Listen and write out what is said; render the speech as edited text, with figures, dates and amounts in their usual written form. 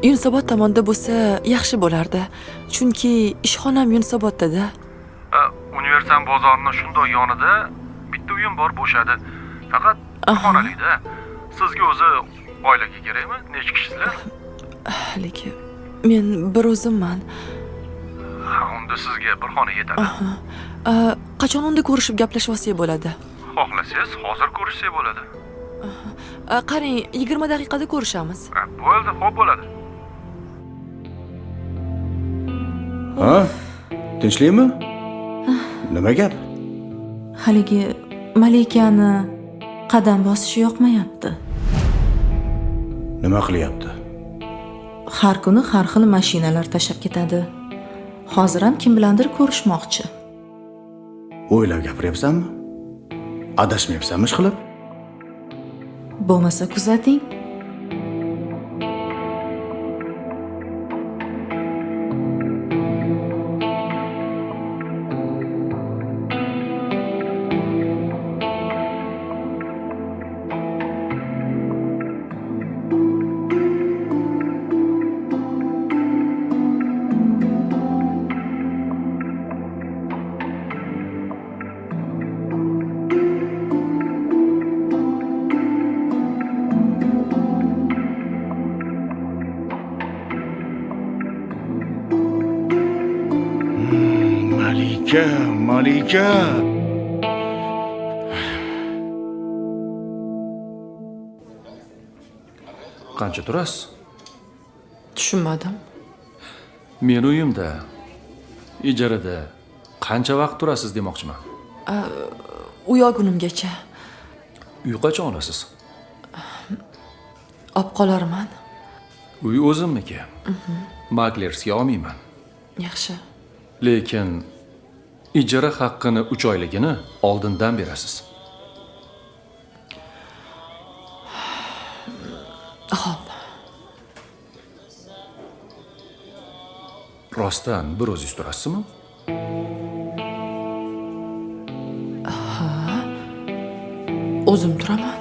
Yunusobod tomonda bo'lsa yaxshi bo'lardi. Chunki ishxonam Yunusobodda-da. Universal bozorini shundoq yonida bitta uyim bor, bo'shadi. Faqat xonalida. Sizga o'zi oilaga kerakmi? Necha kishisizlar? Lekin men bir o'zimman. Ha, unda sizga bir xona yetadi. Qachon unda ko'rishib gaplashib olsak bo'ladi? Xohlasangiz hozir ko'rishsak bo'ladi. Qarang, 20 daqiqada ko'rishamiz. Bo'ldi, xo'p bo'ladi. Ha? Tinchlikmi? Nima gap? Haligi Malikani qadam bosishi yoqmayapti. Nima qilyapti? Har kuni har xil mashinalar tashlab ketadi. Hozir ham kim bilandir ko'rishmoqchi. O'ylab gapiryapsanmi? Adashmayapsanmi ish qilib? Bo'lmasa kuzating. Malika, Malika. Qancha turasiz? Tushunmadim. Men uyimda ijarada qancha vaqt turasiz demoqchiman. Uy olgunimgacha. Uy qachon olasiz? Olib qolarman. Uy o'zimniki. Maklerskiy olmayman. Yaxshi. Lekin ijara haqqini 3 oyligini oldindan berasiz. Xo'p. Rostdan bir o'zingiz turasizmi? Ha. O'zim turaman.